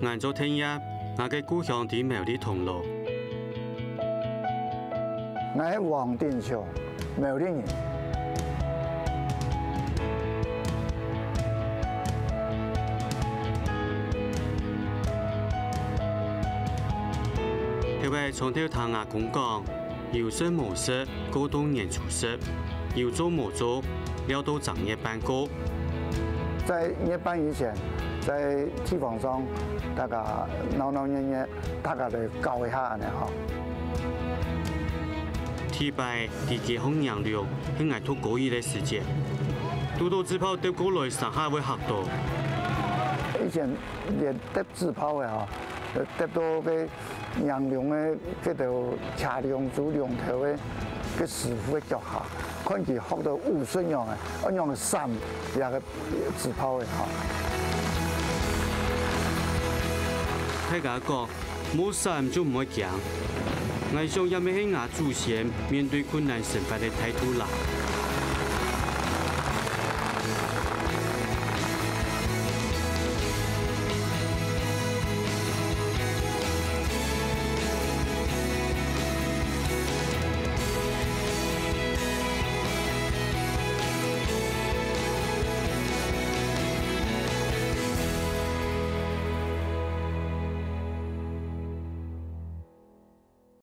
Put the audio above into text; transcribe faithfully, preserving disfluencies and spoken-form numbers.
𠊎做田業，𠊎个故鄉在苗栗銅鑼。𠊎係王鼎秋，苗栗人。頭擺長透聽阿公講， 有食無食，過到年初十；有做無做，尞到正月半過。在月半以前，在地方上，大家鬧鬧熱熱，大家來搞一下恁樣吼。第一擺在街項迎龍，係𠊎讀高一个時節。堵到紙炮擲過來，成下會嚇到。以前連擲紙炮个吼，擲到該 迎龍个該兜車龍、豬龍頭个，該師傅个腳下，看佢學到武術樣个，恁樣閃這个紙炮个吼。大家講，無閃就毋會驚。𠊎想這乜係吾祖先面對困難生活个態度啦。